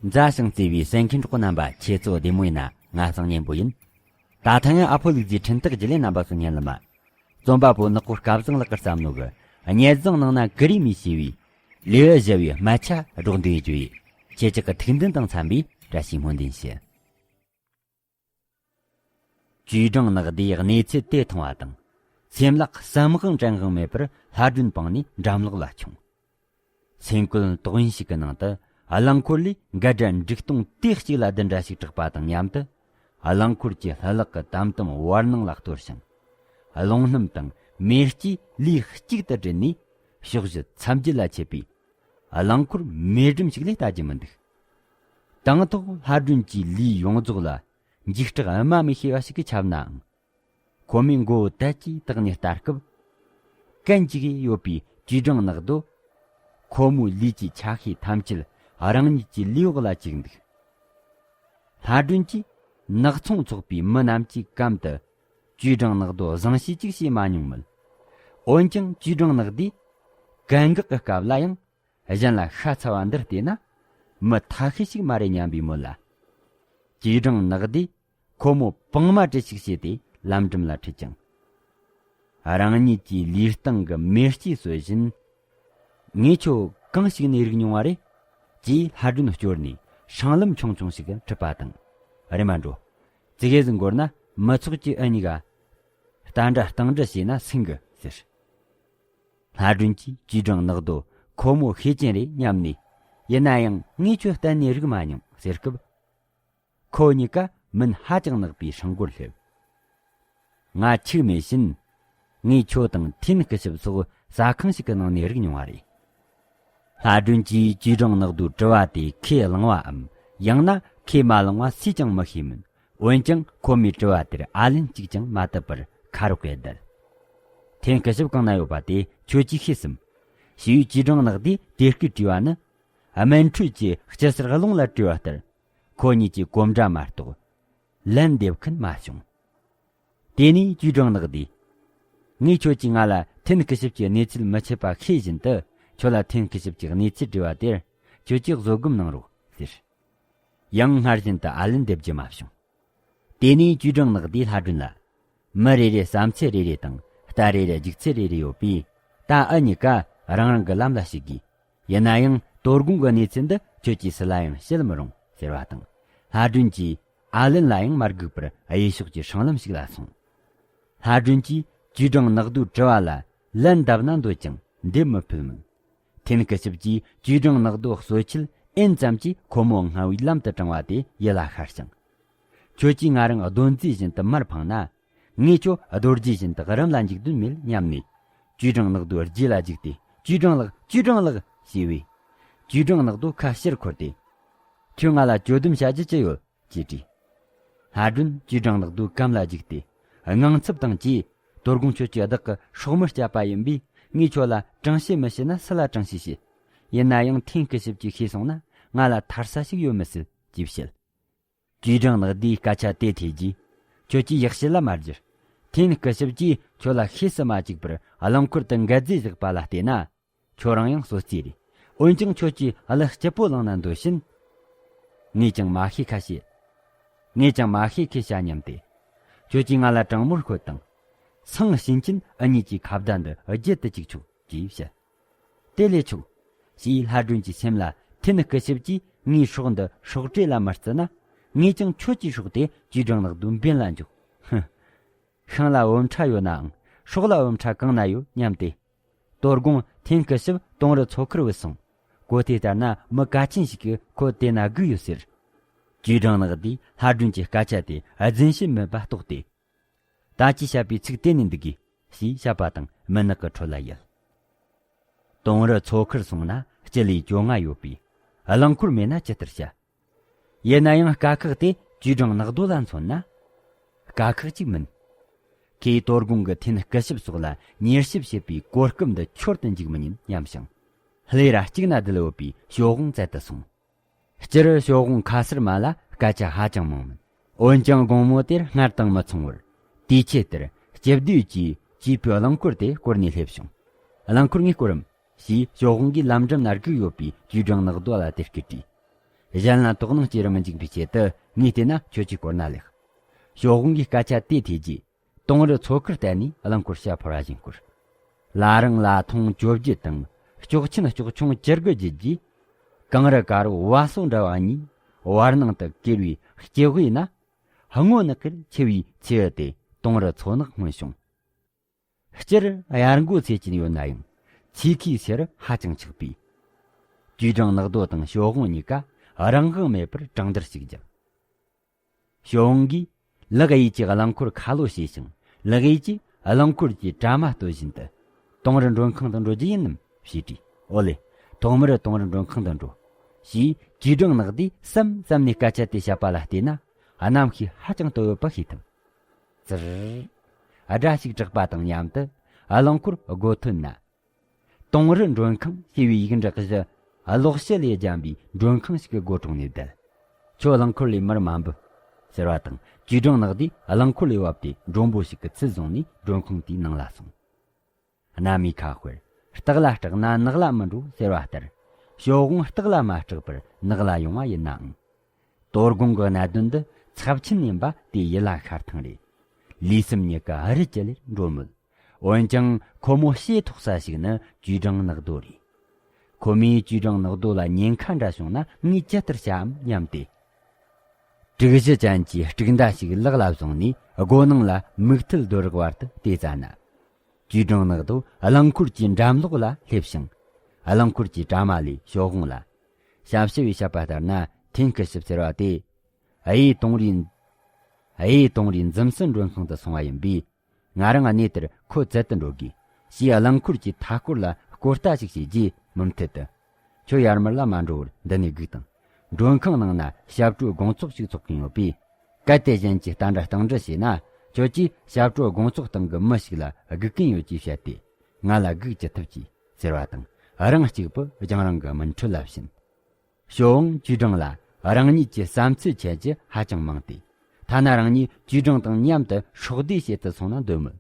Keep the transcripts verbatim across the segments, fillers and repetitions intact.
མཛའ་ཞིང་བརྩེ་བའི་གསན་མཁན་གྲོགས་རྣམ་པ། ཁྱེད་ཚོ་བདེ་མོ་ཡིན་ན། ང་སང་གཉན་པོ་ཡིན། ད་ཐེངས་ཨ་ཕོ་ལུག་རྫིའི་འཕྲིན་སྟེགས་བརྒྱུད་ལས་རྣམ་པ་ཚོ་སྙན་ལམ། རྩོམ་པ་པོ་ནག་པོ་སྐལ་བཟང་ལགས་ཀྱིས་བརྩམས་ནོ་གི་རྙེད་བཟང་ནང་ན་ཀུ་རེ་མི་ཞེས་པའི་ལེའུ་བཞི་བའི་སྨད་ཆ་སྒྲོག་འདོན་བརྗོད་ཡིག་ཁྱེད་ཅག་གི་ཐུགས་འདུན་དང་འཚམ་པའི་བཀྲ་ཤིས་སྨོན་འདུན་ཞུ། ཅུས་ཀྲང་ནག་དེས་གནས་ཚུལ་དེ་མཐོང་བ་དང་། སེམས་ལ་བསམ་དབང་དྲན་དབང་མེད་པར་ལྷ་སྒྲོན་སྤངས་ནས་འགྲམ་ལོགས་ལ་མཆོངས། སེམས་བཀོད་དོགས་ཡོན་ཞིག་གི་ནང་དུ་རླངས་འཁོར་ལས་འགལ་ཟླ་འབྲུག་སྟོང་དེ་གཅིག་ལ་བདུན་ཕྲ་ཞིག་གྲགས་པ་དང་མཉམ་དུ། རླངས་འཁོར་གྱི་ལྷུ་ལག་གི་དམ་དམ་བར་སྣང་ལ་གཏོར་ཞིང་། རླུང་སྣུམ་དང་མེ་ལྕེ་ལུས་གཅིག་ཏུ་དྲིལ་ནས། ཕྱོགས་བཞི་མཚམས་བརྒྱད་ལ་མཆེད་པའི་རླངས་འཁོར་མེ་སྒྲོན་ཞིག་ལས་ལྟ་རྒྱུ་མི་འདུག། དང་ཐོག་ལྷ་སྒྲོན་གྱི་ལུས་ཡོངས་རྫོགས་ལ་འཇིགས་སྐྲག་སྨྲ་མི་ཤེས་པ་ཞིག་གིས་ཁྱབ་ནའང་། ཁོ་མོས་མགོ་བོ་དལ་གྱིས་བཏེགས་ནས་ལྟ་སྐབས། གན་གཅིག་ཡོད་པའི་ཅུས་ཀྲང་ནག་དོ། ཁོ་མོའི་ལུས་ཀྱི་ཆ་ཤས་ཐམས་ཅད་རང་ཉིད་ཀྱི་ལུས་འོག་ལ་བཅུག་འདུག། ལྷ་སྒྲོན་གྱིས་ནག་ཚོང་ཚོགས་པའི་མི་རྣམས་ཀྱི་གམ་དུ་ཅུས་ཀྲང་ནག་དོ་བཟང་བཤད་ཅིག་བྱས་མ་མྱོང་མོད། འོན་ཀྱང་ཅུས་ཀྲང་ནག་དེས་གན་འགག་གི་སྐབས་ལ་ཡང་གཞན་ལ་ཤ་ཚ་བ་འདིར་བལྟས་ན་མི་ཐ་ཤལ་ཞིག་མ་རེད་སྙམ་པའི་མོད་ལ། ཅུས་ཀྲང་ནག་དེས་ཁོ་མོ་བང་མ་དྲིལ་ཞིག་བྱས་ཏེ་ལམ་འགྲམ་ལ་ཁྲིད་ཅིང་། རང་ཉིད་ཀྱི་ལུས་སྟེང་གི་མེ་ལྕེ་གསོ་བཞིན། ངས་ཁྱོད་གང་ཞིག་ནས་རིག་མྱོང་བ་རེད། ཅེས་ལྷ་སྒྲོན་སྐྱོར་ནས་སྲང་ལམ་ཆུང་ཆུང་ཞིག་གྲུད་པ་དང་། རེམ་མ་འགྲོ། ཙི་གེ་ཟིག་འགོར་ན་མི་ཚོགས་ཀྱིས་འུ་གཉིས་ཀ་རྟ་འདྲ་སྟག་འདྲ་བྱས་ན་སུན་གི་ཟེར། ལྷ་སྒྲོན་གྱིས་ཅུས་ཀྲང་ནག་དོ་ཁོ་མོ་ཤེས་ཀྱིན་རེད་སྙམ་ནས། ཡིན་ན་ཡང་ངས་ཁྱོད་གཏན་ནས་རིག་མ་མྱོང་ཟེར་སྐབས། ཁོ་གཉིས་ཀ་མུན་ཧ་ཅང་ནག་པའི་སྲང་སྒོར་སླེབས། ང་འཆུག་མེད་བཞིན། ངས་ཁྱོད་དང་ཐེན་སྐུ་ཞབས་སོགས་ཟ་ཁང་ཞིག་གི་ནང་ནས་རིག་མྱོང་བ་རེད། ལྷ་སྒྲོན་གྱིས་ཅུས་ཀྲང་ནག་དོའི་དྲི་བ་དེ་ཁས་བླངས་པའམ། ཡང་ན་ཁས་མ་བླངས་པ་སུས་ཀྱང་མི་ཤེས་མོད། འོན་ཀྱང་ཁོ་མོའི་དྲི་བ་དེར་ཨ་ལན་གཅིག་ཀྱང་མ་བཏབ་པར་ཁ་རོག་གེར་བསྡད། ཐེན་སྐུ་ཞབས་གང་ན་ཡོད་པ་དེ་ཁྱོད་ཀྱིས་ཤེས་སམ། ཞེས་ཅུས་ཀྲང་ནག་དེས་དེ་སྐད་དྲིས་པ་ནི། སྨན་འཕྲུལ་གྱི་སྐྱི་སེར་རླུང་ལ་བྲིས་པ་ལྟར། ཁོ་གཉིས་ཀྱིས་གོམ་སྒྲ་མ་གཏོགས། ལན་འདེབས་མཁན་མ་བྱུང་། དེ་ནས་ཅུས་ཀྲང་ནག་དེས། ངས་ཁྱོད་ཀྱིས་ང་ལ་ཐེན་སྐུ་ཞབས་ཀྱི་གནས་ཚུལ་མི་འཆད་པ་ཤེས་བཞིན་དུ། ཁྱོད་ལ་ཐེན་སྐུ་ཞབས་ཀྱི་གནས་ཚུལ་དྲི་བ་དེར། ཁྱོད་ཀྱིས་བཟོད་སྒོམ་གནང་རོགས་ཟེར། ཡང་སྔར་བཞིན་དུ་ཨ་ལན་འདེབས་རྒྱུ་མ་བྱུང་། དེ་ནས་ཅུས་ཀྲང་ནག་དེས་ལྷ་སྒྲོན་ལ། མི་རེ་རེ་བསམ་ཚུལ་རེ་རེ་དང་། རྟ་རེ་རེ་རྒྱུག་ཚུལ་རེ་རེ་ཡོད་པས། ད་འུ་གཉིས་ཀ་རང་རང་གི་ལམ་ལ་ཞུགས་དགོས། ཡིན་ན་ཡང་དོ་དགོང་གི་གནས་ཚུལ་འདི་ཁྱོད་ཀྱིས་སུ་ལ་ཡང་བཤད་མི་རུང་ཟེར་བ་དང་། ལྷ་སྒྲོན་གྱིས་ཨ་ལན་ལ་ཡང་མ་སྒུག་པར་གཡས་ཕྱོགས་ཀྱི་སྲང་ལམ་ཞིག་ལ་སོང་། ལྷ་སྒྲོན་གྱིས་ཅུས་ཀྲང་ནག་དོའི་དྲི་བ་ལ་ལན་བཏབ་ན་འདོད་ཀྱང་འདེབས་མི་ཕོད་མོད། ཐེན་སྐུ་ཞབས་ཀྱིས་ཅུས་ཀྲང་ནག་དོ་གསོད་ཆེད་ཨེན་ཙམ་གྱིས་ཁོ་མོ་སྔ་བའི་ལམ་དུ་དྲངས་པ་དེ་ཡིད་ལ་ཤར་ཞིང་། ཁྱོད་ཀྱིས་ང་རང་གདོན་རྫས་བཞིན་དུ་མར་འཕངས་ན། ངས་ཁྱོད་རྡོ་རྗེ་བཞིན་དུ་རུམ་ལ་འཇུག་དོན་མེད་སྙམ་ནས། ཅུས་ཀྲང་ནག་དོའི་རྗེས་ལ་འཇུག་སྟེ། ཅུས་ཀྲང་ལགས། ཅུས་ཀྲང་ལགས། ཞེས་པས། ཅུས་ཀྲང་ནག་དོ་ཁ་ཕྱིར་འཁོར་ཏེ། ཁྱོད་ང་ལ་གྱོད་སྡོམ་བྱ་རྒྱུ་ཅི་ཡོད། ཅེས་དྲིས། ལྷ་སྒྲོན་ཅུས་ཀྲང་ནག་དོའི་གམ་ལ་འཇུག་སྟེ། དངངས་འཚབ་དང་བཅས། དོ་དགོང་ཁྱོད་ཀྱིས་བདག་གི་སྲོག་མི་བསྐྱབས་པ་ཡིན་པས། ངས་ཁྱོད་ལ་དྲང་བཤད་མི་བྱེད་ན་སུ་ལ་དྲང་བཤད་བྱེད། ཡིན་ན་ཡང་ཐེན་སྐུ་ཞབས་ཀྱིས་ཤེས་སོང་ན་ང་ལ་ཐར་ས་ཞིག་ཡོད་མི་སྲིད་ཅེས་བཤད། ཅུས་ཀྲང་ནག་དོས་སྐད་ཆ་དེ་ཐོས་རྗེས། ཁྱོད་ཀྱིས་ཡག་བྱས་ལ་མ་བསྒྱུར། ཐེན་སྐུ་ཞབས་ཀྱིས་ཁྱོད་ལ་ཤེས་སུ་མ་བཅུག་པར་རླངས་འཁོར་དུ་འགད་རྫས་བཞག་པ་ལ་བལྟས་ན། ཁྱོད་རང་ཡང་གསོད་རྩིས་རེད། འོན་ཀྱང་ཁྱོད་ཀྱིས་གླུ་སྐྱིད་པོ་བླངས་ན་འདོད་བཞིན། ངས་ཀྱང་མ་ཤེས་ཁ་བཤད། ངས་ཀྱང་མ་ཤེས་ཁས་བྱ་སྙམ་སྟེ། ཁྱོད་ཀྱིས་ང་ལ་དྲང་མོར་ཤོད་དང་། སང་ཕྱིན་ཆད་འུ་གཉིས་ཀྱི་ཁ་བརྡ་འདི་བརྗེད་དུ་བཅུག་ཆོག་ཅེས་བཤད། དེ་ལས་ཆོག། ཞེས་ལྷ་སྒྲོན་གྱི་སེམས་ལ། ཐེན་སྐུ་ཞབས་ཀྱིས་ངའི་སྲོག་འདི་སྲོག་བྲལ་ལ་མི་བརྩི་ན། ངས་ཀྱང་ཁྱོད་ཀྱི་སྲོག་དེ་ཅུས་ཀྲང་ནག་དོའི་འབེན་ལ་འཇོག། ཧུ། ཤིང་ལ་བུམ་ཕྲ་ཡོད་ནའང་སྲོག་ལ་བུམ་ཕྲ་གང་ན་ཡོད་སྙམ་སྟེ། དོ་དགོང་ཐེན་སྐུ་ཞབས་དུང་རི་མཚོ་ཁར་བུད་སོང་། གོ་དེ་ལྟར་ན་མི་གལ་ཆེན་ཞིག་གིས་ཁོ་དེ་ན་སྒུག་ཡོད་ཟེར། ཅུས་ཀྲང་ནག་དོས་ལྷ་སྒྲོན་གྱི་སྐད་ཆ་དེ་རྫུན་བཤད་མིན་པ་རྟོགས་ཏེ། ད་ཅི་བཤད་པའི་ཚིག་དེ་ནི་འདི་གས། ཞེས་བཤད་པ་དང་མུན་ནག་གི་ཁྲོད་ལ་ཡལ། དུང་རི་མཚོ་ཁར་སོང་ན་སྤྱི་ལེ་བཅོ་ལྔ་ཡོད་པས། རླངས་འཁོར་མེད་ན་ཇི་ལྟར་བྱ། ཡིན་ན་ཡང་དཀའ་ཁག་དེ་ཅུས་ཀྲང་ནག་དོ་ལ་མཚོན་ན། དཀའ་ཁག་ཅིག་མིན། ཁོས་དོ་དགོང་གི་ཐེན་སྐུ་ཞབས་སོགས་ལ་ཉེས་ཞིབ་བྱེད་པའི་གོ་སྐབས་འདི་འཆོར་དུ་འཇུག་མི་ཉན་སྙམ་ཞིང་། ལྷས་ར་གཅིག་ན་བསྡད་ཡོད་པའི་ཞོ་དབོང་བཙལ་དུ་སོང་། སྤྱིར་ཞོ་དབོང་ཁ་སེར་མ་ལ་སྐད་ཆ་ཧ་ཅང་མང་མོད། འོན་ཀྱང་དགོང་མོ་དེར་སྔར་དང་མི་མཚུངས་པར། དུས་ཆེན་དེར་སྐྱིད་སྡུག་གིས་སྐྱེས་བུའི་རླངས་འཁོར་དེ་བསྐོར་ནས་སླེབས་བྱུང་། རླངས་འཁོར་ངས་བསྐོར་རམ། ཞེས་ཞོ་དབོང་གིས་ལམ་འགྲམ་ན་སྒུག་ཡོད་པའི་ཅུས་ཀྲང་ནག་དོ་ལ་དེ་སྐད་དྲིས། གཞན་ལ་དོགས་སྣང་སྐྱེ་རུ་མི་འཇུག་པའི་ཆེད་དུ། ངས་བལྟས་ན་ཁྱོད་ཀྱིས་བསྐོར་ན་ལེགས། ཞའོ་ཧུང་གིས་སྐད་ཆ་དེ་ཐོས་རྗེས། དུང་རི་མཚོ་ཁར་བསྟན་ནས་རླངས་འཁོར་ཤ་འཕུར་བ་བཞིན་བསྐོར། ལ་རིང་ལ་ཐུང་བཅོ་བརྒྱད་དང་། སྐྱོག་ཆེན་སྐྱོག་ཆུང་བཅུ་དགུ་བརྒྱུད་རྗེས། གངས་རི་དཀར་པོ་བ་སོ་འདྲ་བ་གཉིས་བར་སྣང་དུ་གྱེར་བའི་སྐྱེ་དབུས་ན། སྔོ་ནག་གིར་ཆེ་བའི་ཆུ་དེ་དུང་རི་མཚོ་ནག་མངོན་བྱུང་། སྤྱིར་དབྱར་མགོ་ཚེས་ཆེན་ཡོད་ན་ཡང་། ཚོས་ཁའི་ཚེར་ཧ་ཅང་ཆགས་པས། ཅུས་ཀྲང་ནག་རྡོ་དང་ཞའོ་ཧུང་གཉིས་ཀ་རང་དབང་མེད་པར་གྲང་འདར་ཞིག་བརྒྱབ། ཞའོ་ཧུང་གིས་ལག་གཡས་ཀྱིས་རླངས་འཁོར་ཁ་ལོ་བྱས་ཤིང་། ལག་གཡས་ཀྱིས་རླངས་འཁོར་གྱི་དྲ་མ་གཏོད་བཞིན་དུ། དུང་རི་མགྲོན་ཁང་དུ་འགྲོ་རྒྱུ་ཡིན་ནམ་ཞེས་དྲིས། ཨོ་ལེ། ཐོག་མར་དུང་རི་མགྲོན་ཁང་དུ་འགྲོ། ཞེས་ཅུས་ཀྲང་ནག་རྡོས་བསམ་བསམ་ནས་སྐད་ཆ་དེ་བཤད་པ་ལ་བལྟས་ན། གནམ་གཤིས་ཧ་ཅང་དོད་ཡོད་པ་ཤེས་ཐུབ། ཙིར། སྒྲ་ཞིག་གྲགས་པ་དང་མཉམ་དུ་རླངས་འཁོར་སྒོ་ཐོན་ན། དུང་རི་མགྲོན་ཁང་ཞེས་པའི་ཡིག་འབྲུ་བཞི་གློག་ཞུ་ལས་བརྒྱན་པའི་མགྲོན་ཁང་ཞིག་གི་སྒོ་དྲུང་ནས་བསྡད། ཁྱོད་རླངས་འཁོར་ལས་མར་མ་འབུད། ཟེར་བ་དང་ཅུས་ཀྲང་ནག་རྡོས་རླངས་འཁོར་ལས་བབས་ཏེ་མགྲོན་པོ་ཞིག་གི་ཚུལ་བཟུང་ནས་མགྲོན་ཁང་དེའི་ནང་ལ་སོང་། གནའ་མིའི་ཁ་དཔེར། སྟག་ལ་སྐྲག་ན་ནགས་ལ་མི་འགྲོ་ཟེར་བ་ལྟར། ཞའོ་ཧུང་སྟག་ལ་མ་སྐྲག་པར་ནགས་ལ་ཡོང་བ་ཡིན་ནའང་། དོ་དགོང་གི་གནད་དོན་འདི་ཚབས་ཆེན་ཡིན་པ་དེ་ཡིད་ལ་ཤར་ཐེངས་རེ། ལུས་སེམས་གཉིས་ཀ་རིད་ཀྱི་ལེར་འགྲོ་མོད། འོན་ཀྱང་ཁོ་མོ་ཞེ་ཐོགས་ས་ཞིག་ནི་ཅུས་ཀྲང་ནག་རྡོ་རེད། ཁོ་མོས་ཅུས་ཀྲང་ནག་རྡོ་ལ་ཉེན་ཁ་འདྲ་བྱུང་ན་ངས་ཇི་ལྟར་བྱའམ་སྙམ་སྟེ། དྲུག་གཞི་ཅན་གྱི་དཀྲུག་མདའ་ཞིག་ལག་ལ་བཟུང་ནས་སྒོ་ནང་ལ་མིག་མཐིལ་རྡོ་རག་བར་དུ་བལྟས་ཙ་ན། ཅུས་ཀྲང་ནག་རྡོ་རླངས་འཁོར་གྱི་འགྲམ་ལོགས་ལ་སླེབས་ཤིང་། རླངས་འཁོར་གྱི་དྲ་མ་ལས་ཞའོ་ཧུང་ལ། ཞབས་ཞུ་བས་བཤད་པ་ལྟར་ན་ཐེན་ཁི་ཞིབ་ཟེར་བ་དེ། གཡས་དུང་རིའི། གཡས་དུང་རིའི་འཛིན་སྲིད་མགྲོན་ཁང་དུ་སོང་བ་ཡིན་པས། ང་རང་གནས་དེར་ཁོ་བཙལ་དུ་འགྲོ་དགོས། ཞེས་རླངས་འཁོར་གྱི་མཐའ་སྐོར་ལ་སྐོར་ལྟ་ཞིག་བྱས་རྗེས་མུ་མཐུད་དུ། ཁྱོད་ཡར་མར་ལ་མ་འགྲོ་བར་འདི་ནས་སྒུག་དང་། མགྲོན་ཁང་ནང་ན་ཞབས་བྲོའི་དགོང་ཚོགས་ཤིག་ཚོགས་ཀྱིན་ཡོད་པས། གལ་ཏེ་གཞན་གྱིས་ལྟ་འདྲ་སྟངས་འདྲ་བྱས་ན། ཁྱོད་ཀྱིས་ཞབས་བྲོའི་དགོང་ཚོགས་སྟེང་གི་མི་ཞིག་ལ་སྒུག་གིན་ཡོད་ཅེས་བཤད་དེ། ང་ལ་སྒུག་ཅི་ཐུབ་ཀྱིས་ཟེར་བ་དང་། རང་གཅིག་པུ་རྒྱང་རིང་གི་མུན་ཁྲོད་ལ་ཕྱིན། ཞའོ་ཧུང་ཅུས་ཀྲང་ལ་རང་ཉིད་ཀྱི་བསམ་ཚུལ་འཆད་རྒྱུ་ཧ་ཅང་མང་སྟེ། ཐ་ན་རང་ཉིད་ཅུས་ཀྲང་དང་མཉམ་དུ་སྲོག་བསྡོས་བྱེད་དུ་སོང་ན་འདོད་མོད།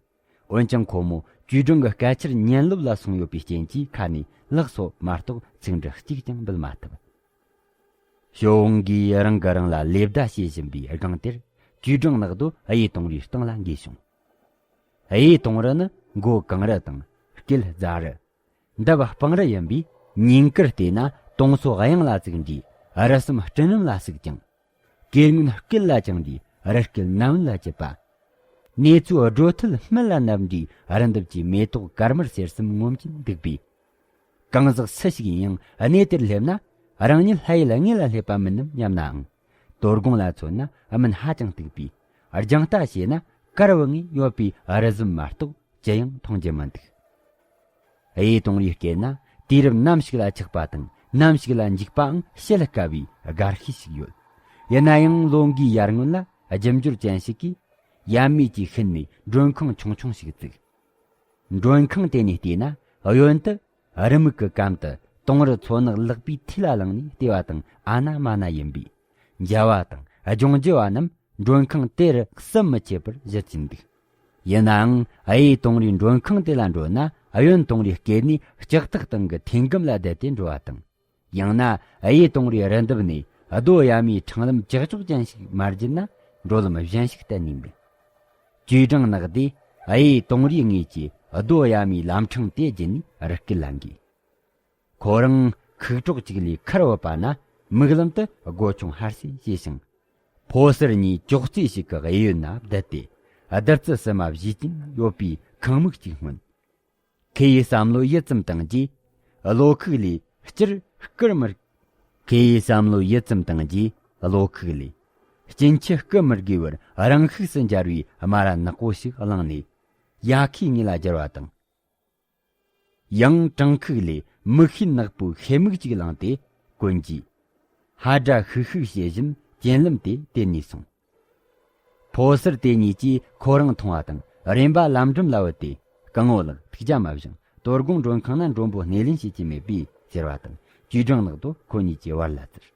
འོན་ཀྱང་ཁོ་མོ་ཅུས་ཀྲང་གི་སྐད་ཆར་ཉན་ལོབས་ལ་སོང་ཡོད་པའི་རྐྱེན་གྱིས་ཁ་ནས་ལག་སོགས་མ་གཏོགས་ཚིག་འབྲུ་གཅིག་ཀྱང་འབུལ་མ་ཐུབ། ཞའོ་ཧུང་གིས་རང་གིས་རང་ལ་ལེ་བདའ་བྱེད་བཞིན་པའི་སྒང་དེར། ཅུས་ཀྲང་ནག་རྡོ་གཡས་དུང་རིའི་སྟེང་ལ་འགོས་བྱུང་། གཡས་དུང་རི་ནི་མགོ་གངས་རི་དང་སྐེད་རྫ་རི། འདབས་སྤང་རི་ཡིན་པས། ཉིན་དཀར་བལྟས་ན་དུང་སོ་གཡང་ལ་བཙུགས་འདྲའི་རི་གསུམ་སྤྲིན་རྣམ་ལ་ཟུག་ཅིང་། གེལ་སྔོན་སྐེད་ལ་བཅིངས་འདྲའི་རི་སྐེད་ནམ་ལ་བཅིབས་པ། གནས་ཚོའི་སྒྲོ་ཐལ་སྨད་ལ་བསྣམས་འདྲའི་རི་འདབས་ཀྱི་མེ་ཏོག་དཀར་དམར་སེར་གསུམ་ངོམ་གྱིན་འདུག་པས། གང་ཟག་སུ་ཞིག་ཡིན་ཡང་གནས་དེར་སླེབས་ན། རང་ཉིད་ལྷ་ཡུལ་དངོས་ལ་སླེབས་པ་མིན་ནམ་སྙམ་ནའང་། དོ་དགོང་ལ་མཚོན་ན་སྨིན་ཧ་ཅང་སྟུག་པས། རྒྱང་ལྟ་བྱས་ན་དཀར་བུ་ངོས་ཡོད་པའི་རི་གཟིམ་མ་གཏོགས་ཅི་ཡང་མཐོང་རྒྱུ་མི་འདུག། གཡས་དུང་རིའི་སྐེད་ན་དུས་རབས་ནམ་ཞིག་ལ་ཆགས་པ་དང་ནམ་ཞིག་ལ་འཇིག་པའང་བཤད་དཀའ་བའི་སྒར་ཤུལ་ཞིག་ཡོད། ཡིན་ན་ཡང་ལོ་འགའི་ཡར་སྔོན་ལ་རྒྱུ་འབྱོར་ཅན་ཞིག་གིས་ཡབ་མེས་ཀྱི་ཤུལ་ནས་མགྲོན་ཁང་ཆུང་ཆུང་ཞིག་བཙུགས། མགྲོན་ཁང་དེ་ནས་བལྟས་ན་གཡོན་དུ་རི་མིག་གི་གམ་དུ་དུང་རི་མཚོ་ནག་ལག་པའི་མཐིལ་ལ་བླངས་ནས་ལྟེ་བ་དང་ཨ་ན་མ་ན་ཡིན་པས། མཇལ་བ་དང་ལྗོངས་རྒྱུ་བ་རྣམས་མགྲོན་ཁང་དེ་རུ་བསམ་མི་ཁྱབ་པར་བཞུར་གྱིན་འདུག། ཡིན་ནའང་གཡས་དུང་རིའི་མགྲོན་ཁང་དེ་ལ་འགྲོ་ན་གཡོན་དུང་རིའི་སྐེད་ནས་ལྕགས་ཐག་སྟེང་གི་ཐེན་སྒམ་ལ་བསྡད་དེ་འགྲོ་བ་དང་། ཡང་ན་གཡས་དུང་རིའི་རི་འདབས་ནས་རྡོ་གཡའ་མའི་འཕྲང་ལམ་ཀྱག་ཀྱོག་ཅན་ཞིག་མ་བརྒྱུད་ན་འགྲོ་ལམ་གཞན་ཞིག་གཏན་ནས་མེད། ཅུས་ཀྲང་ནག་རྡོས་གཡས་དུང་རིའི་ངོས་ཀྱི་རྡོ་གཡའ་མའི་ལམ་འཕྲང་དེ་བརྒྱུད་ནས་རི་སྐེད་ལ་འགོས། ཁོ་རང་ཁུག་ཀྲོག་ཅིག་ལས་ཁར་བབས་པ་ན་མིག་ལམ་དུ་སྒོ་ཆུང་ཧར་སེ་ཕྱེས་ཤིང་། ཕོ་གསར་གཉིས་ཅོག་ཙེ་ཞིག་གི་གཡས་གཡོན་ན་བསྡད་དེ་བདུད་རྩི་བསིལ་མ་བཞུས་ཀྱིན་ཡོད་པའི་ཁང་མིག་ཅིག་མངོན། ཁོ་ཡི་བསམ་བློ་ཡིད་ཙམ་བཏང་རྗེས་བློ་ཁུག་ལས་སྐྱུར་བསྐུར་མི། ཁོ་ཡི་བསམ་བློ་ཡིད་ཙམ་བཏང་རྗེས་བློ་ཁུག་ལས་སྐྱིན་ཆུ་བསྐུར་མི་དགོས་པར་རང་ཤུགས་སུ་འབྱར་བའི་སྨ་ར་ནག་པོ་ཞིག་བླངས་ནས་ཡ་ཁིའི་ངོས་ལ་སྦྱར་བ་དང་། ཡང་བྲང་ཁུག་ལས་མིག་ཤེལ་ནག་པོའི་ཤེལ་མིག་ཅིག་བླངས་ཏེ་གོན་རྗེས། ཧ་སྒྲ་ཤུག་ཤུག་བྱེད་བཞིན་རྐྱེན་ལམ་དེ་དེད་ནས་སོང་། ཕོ་གསར་དེ་གཉིས་ཀྱིས་ཁོ་རང་མཐོང་བ་དང་རེམ་པ་ལམ་འགྲམ་ལ་བུད་དེ། སྐུ་ངོ་ལགས། ཐུགས་རྒྱལ་མ་བཞེངས། དོ་དགོང་མགྲོན་ཁང་ན་མགྲོན་པོ་སྣེ་ལེན་བྱེད་ཀྱི་མེད་པས་ཟེར་བ་དང་། ཅུས་ཀྲང་ནག་རྡོ་ཁོ་གཉིས་ཀྱི་བར་ལ་བཙིར།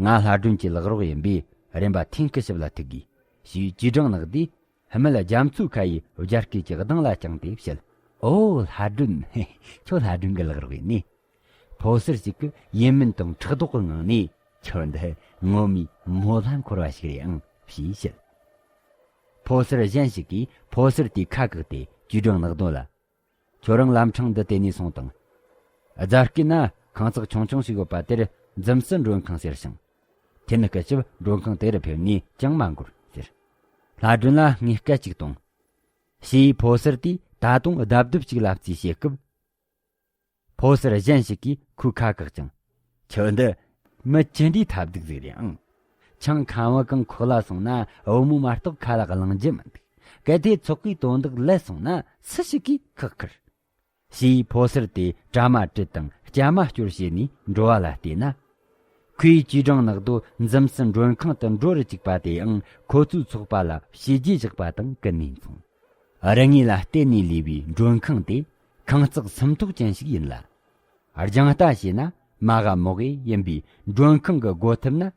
ང་ལྷ་སྒྲོན་གྱི་ལག་རོགས་ཡིན་པས་རེམ་པ་ཐེན་སྐུ་ཞབས་ལ་ཐུག་དགོས། ཞེས་ཅུས་ཀྲང་ནག་རྡོས་ཧི་མ་ལ་རྒྱ་མཚོའི་ཁ་ཡི་རྒྱ་སྐད་ཀྱི་གདངས་ལ་བསྐྱངས་ཏེ་བཤད། ཨོ་ལྷ་སྒྲོན། ཁྱོད་ལྷ་སྒྲོན་གྱི་ལག་རོགས་ཡིན་ནི། ཕོ་གསར་ཞིག་གིས་ཡིད་སྨོན་དང་ཕྲག་དོག་གི་ངང་ནས་ ཁྱོད་འདི་ངོ་མའི་མོ་ལྷ་འཁོར་བ་ཞིག་རེད་ཨང་ཞེས་བཤད། ཕོ་གསར་གཞན་ཞིག་གིས་ཕོ་གསར་དེའི་ཁ་བཀག་སྟེ་ཅུས་ཀྲང་ནག་རྡོ་ལ། ཁྱོད་རང་ལམ་འཕྲང་འདི་དེད་ནས་སོང་དང་། རྫ་སྐེད་ན་ཁང་བརྩེགས་ཆུང་ཆུང་ཞིག་ཡོད་པ་དེར་འཛུམ་ཟི་མགྲོན་ཁང་ཟེར་ཞིང་། དེ་ནི་སྐུ་ཞབས་མགྲོན་ཁང་དེ་རུ་ཕེབས་ནས་ཅང་མ་འགོར་ཟེར། ལྷ་སྒྲོན་ལ་ངས་སྐད་ཅིག་གཏོང་། ཞེས་ཕོ་གསར་དེས་ད་དུང་རྡབ་རྡུབ་ཅིག་ལ་རྩིས་བྱེད་སྐབས། ཕོ་གསར་གཞན་ཞིག་གིས་ཁོའི་ཁ་བཀག་ཅིང་། ཁྱོད་འདི་མི་ཅི་འདྲའི་ཐབས་སྡུག་ཟིག་རེད་ཨང་། ཆང་ཁ་བ་གང་ཁོག་ལ་སོང་ན་བུ་མོ་མ་གཏོགས་ཁ་ལག་བླང་རྒྱུ་མི་འདུག་གལ་ཏེ་ཚོགས་ཀའི་དོན་དག་ལས་སོང་ན་སུ་ཞིག་གིས་ཁག་ཁུར། ཞེས་ཕོ་གསར་དེ་གྲ་མ་དྲིལ་དང་སྐྱ་མ་སྐྱོར་བྱས་ནས་འགྲོ་བ་ལ་བལྟས་ན། ཁོས་ཅུས་ཀྲང་ནག་རྡོ་འཛུམ་ཟི་མགྲོན་ཁང་དུ་འགྲོ་རུ་བཅུག་པ་དེའང་ཁོ་ཚོའི་ཚོགས་པ་ལ་བྱས་རྗེས་བཞག་པ་དང་ཀུན་ནས་མཚུངས། རི་ངོས་ལ་བལྟས་ནས་ལུས་པའི་མགྲོན་ཁང་དེ་ཁང་བརྩེགས་སུམ་ཐོག་ཅན་ཞིག་ཡིན་ལ། རྒྱང་ལྟ་བྱས་ན་མ་ག་མོག་གེ་ཡིན་པའི་མགྲོན་ཁང་གི་སྒོ་ཐེམ་ན།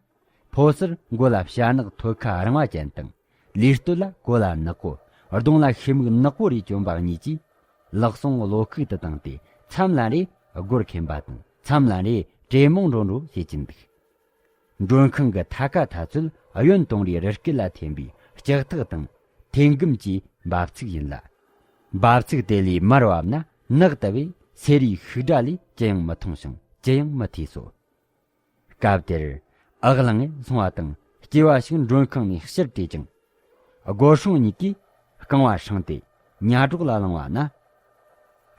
ཕོ་གསར་མགོ་ལ་ཞྭ་ནག་ཐོད་ཁ་རིང་བ་ཅན་དང་། ལུས་སྟོད་ལ་གོ་ལ་ནག་པོ། གདོང་ལ་ཤེལ་མིག་ནག་པོ་རེ་གྱོན་པ་གཉིས་ཀྱིས། ལག་ཟུང་གློ་ཁུག་ཏུ་བཏང་སྟེ་མཚམས་ལ་རེ་སྒོར་ཁེངས་པ་དང་མཚམས་ལ་རེ་དྲེད་མོང་འགྲོ་འགྲོ་བྱེད་ཀྱིན་འདུག་མགྲོན་ཁང་གི་མཐའ་ཁ་མཐའ་ཚོད་གཡོན་དུང་རིའི་རི་སྐེད་ལ་འཐེན་པའི་ལྕགས་ཐག་དང་ཐེན་སྒམ་གྱི་འབབ་ཚུགས་ཡིན་ལ། འབབ་ཚུགས་དེ་ལས་མར་བབས་ན་ནགས་དུ་བས་སེ་རའི་ཤུག་སྒྲ་ལས་ཅི་ཡང་མི་མཐོང་ཞིང་ཅི་ཡང་མི་ཐོས་སོ། སྐབས་དེར་ཨག་ལང་ངེ་སོང་བ་དང་སྐྱེ་བ་ཞིག་མགྲོན་ཁང་ནས་ཕྱིར་བྲོས་ཀྱང་། སྒོ་སྲུང་གཉིས་ཀྱིས་རྐང་བ་བསྲིངས་ཏེ་ཉ་གྲོགས་ལ་ལངས་པ་ན།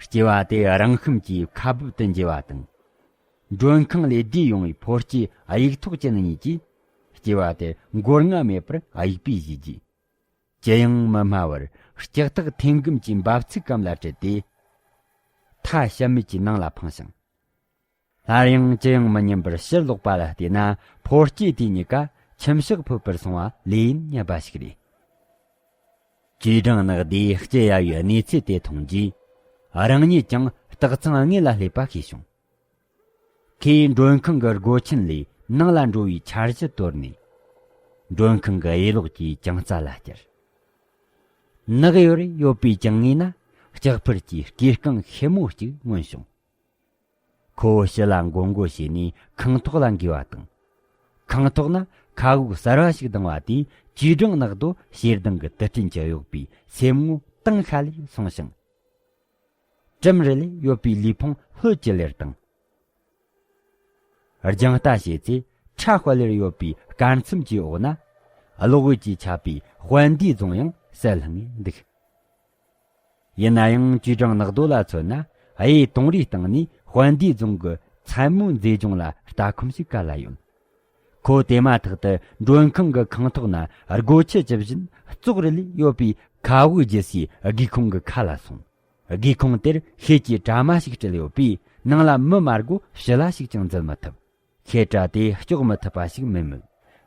སྐྱེ་བ་དེ་རང་ཤུམ་གྱིས་ཁ་སྦུབ་ཏུ་འགྱེལ་བ་དང་། མགྲོན་ཁང་ལས་བསྡུས་ཡོང་བའི་ཕོ་སྐྱེས་དབྱུག་ཐོགས་ཅན་གཉིས་ཀྱིས་སྐྱེ་བ་དེ་མགོ་རྔ་མེད་པར་དབྱུག་པས་གཞུས་རྗེས། ཅི་ཡང་མི་སྨྲ་བར་ལྕགས་ཐག་ཐེན་སྒམ་གྱི་འབབ་ཚུགས་སྐམ་ལ་དྲིལ་ཏེ། མཐའ་ཞབས་མེད་ཀྱི་ནང་ལ་འཕངས་ཤིང་། སླར་ཡང་ཅི་ཡང་མི་སྙམ་པར་ཕྱིར་ལོག་པ་ལ་བལྟས་ན་ཕོ་སྐྱེས་དེ་གཉིས་ཀ་ཁྱིམ་ཕྱོགས་ཕུད་པར་སོང་བ་ལས་ཡིན་སྙམ་པ་ཞིག་རེད། ཅུས་ཀྲང་ནག་དེས་སྐྱེ་ཡ་བའི་གནས་ཚུལ་དེ་མཐོང་རྗེས། རང་ཉིད་ཀྱང་སྟག་ཚང་དངོས་ལ་སླེབས་པ་ཤེས་བྱུང་། ཁོས་མགྲོན་ཁང་གི་སྒོ་ཆེན་ལས་ནང་ལ་འགྲོ་བའི་འཆར་གཞི་དོར་ནས། མགྲོན་ཁང་གི་གཡས་ལོགས་ཀྱི་གྱང་རྩ་ལ་བསྐྱལ། ནགས་གཡོར་ཡོད་པའི་གྱང་ངོས་ན་ལྕགས་ཕུར་གྱི་སྐས་རྐང་ཤེལ་མོ་གཅིག་མངོན་བྱུང་། ཁོ་བོ་ཕྱི་ལ་མགོ་མགོ་བྱས་ནས་ཁང་ཐོག་ལ་འགོས་པ་དང་། ཁང་ཐོག་ན་མཁའ་དབུགས་གསར་བ་ཞིག་ལྡང་བ་དེས་ཅུས་ཀྲང་ནག་རྡོ་ཞེ་སྡང་གི་དུད་སྤྲིན་གྱིས་གཡོགས་པའི་སེམས་ངོ་དྭངས་ཤ་ལས་སོང་ཞིང་། གྲིམ་རི་ལས་ཡོད་པའི་ལུས་ཕུང་ལྷོད་ཀྱི་ལེར་དང་། རྒྱང་ལྟ་བྱེད་ཚེ་ཁྲ་དཔལ་ལེར་ཡོད་པའི་སྐར་མཚམས་ཀྱི་འོག་ན། གློག་འོད་ཀྱིས་ཁྱབ་པའི་དཔལ་ལྡན་རྫོང་ཡང་གསལ་ལྷང་ངེ་འདུག་ཡིན་ན་ཡང་ཅུས་ཀྲང་ནག་རྡོ་ལ་མཚོན་ན། གཡས་དུང་རིའི་སྟེང་ནས་དཔལ་ལྡན་རྫོང་གི་མཚན་མོའི་མཛེས་ལྗོངས་ལ་ལྟ་ཁོམ་ཞིག་ག་ལ་ཡོད། ཁོ་དེ་མ་ཐག་ཏུ་མགྲོན་ཁང་གི་ཁང་ཐོག་ན་སྒོ་ཁྱི་ཇི་བཞིན་ཙོག་རི་ལས་ཡོད་པའི་མཁའ་དབུགས་རྒྱུ་སའི་སྒེའུ་ཁུང་གི་ཁ་ལ་སོང་། སྒེའུ་ཁུང་དེར་ཤེལ་གྱི་དྲ་མ་ཞིག་དཀྲིས་ཡོད་པས་ནང་ལ་མི་མ་སྒོ་ཕྱི་ལ་ཞིག་ཀྱང་འཛུལ་མི་ཐུབ། ཤེལ་དྲ་དེ་གཅོག་མི་ཐུབ་པ་ཞིག་མིན་མོད།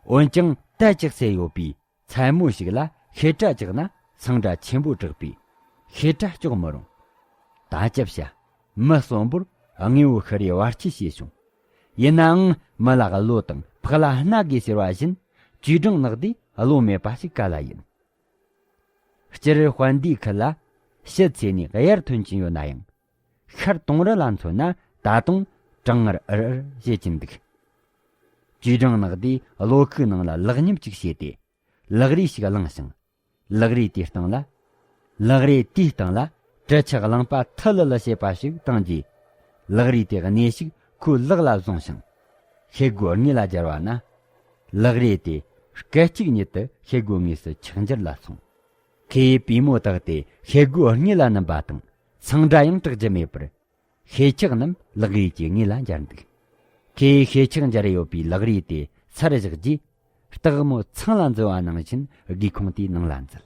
འོན་ཀྱང་དལ་ཅིག་སེ་ཡོད་པའི་མཚན་མོ་ཞིག་ལ་ཤེལ་དྲ་བཅག་ན་འཚང་སྒྲ་ཆེན་པོ་གྲགས་པས་ཤེལ་དྲ་གཅོག་མི་རུང་། ད་ཅི་བྱ། མི་གསོན་པོར་དངོས་པོ་ཤི་རེ་བར་ཆད་བྱས་བྱུང་། ཡིན་ནའང་མི་ལ་བློ་དང་ཕག་ལ་སྣ་དགོས་ཟེར་བ་བཞིན་ཅུས་ཀྲང་ནག་དེ་བློ་མེད་པ་ཞིག་ག་ལ་ཡིན། སྤྱིར་དཔལ་ལྡན་ཁུལ་ལ་ཕྱི་ཚེ་ནས་དབྱར་ཐོན་གྱིན་ཡོད་ན་ཡང་། ཤར་དུང་རི་ལ་མཚོན་ན་ད་དུང་གྲང་ངར་ཨར་ཨར་བྱེད་ཀྱིན་འདུག་ཅུས་ཀྲང་ནག་དེས་གློ་ཁུག་ནང་ལ་ལག་སྙིབ་ཅིག་བྱས་ཏེ། ལག་རིས་ཤིག་བླངས་ཤིང་། ལག་རིས་དེའི་སྟེང་ལ། ལག་རིས་དེའི་སྟེང་ལ་དྲི་ཆབ་རླངས་པ་ཐི་ལི་ལི་བྱེད་པ་ཞིག་བཏང་རྗེས། ལག་རིས་དེ་གནས་ཤིག་ཁོའི་ལག་ལ་བཟུང་ཞིང་། ཤེལ་སྒོ་དངོས་ལ་སྦྱར་བ་ན། ལག་རིས་དེ་སྐད་ཅིག་ཉིད་དུ་ཤེལ་སྒོ་དངོས་སུ་ཆག་འཇར་ལ་སོང་། ཁོས་པུས་མོ་བཏེགས་ཏེ་ཤེལ་སྒོ་དངོས་ལ་བསྣུན་པ་དང་འཚང་སྒྲ་ཡང་གྲག་རྒྱུ་མེད་པར། ཤེལ་ཆག་རྣམས་ལག་རིས་ཀྱི་དངོས་ལ་འབྱར་འདུག་ཁོས་ཤེལ་ཆག་འབྱར་ཡོད་པའི་ལག་རིས་དེ་སར་བཞག་རྗེས། སྟག་མོ་ཚང་ལ་འཛུལ་བ་ནང་བཞིན་སྒེའུ་ཁུང་དེའི་ནང་ལ་འཛུལ།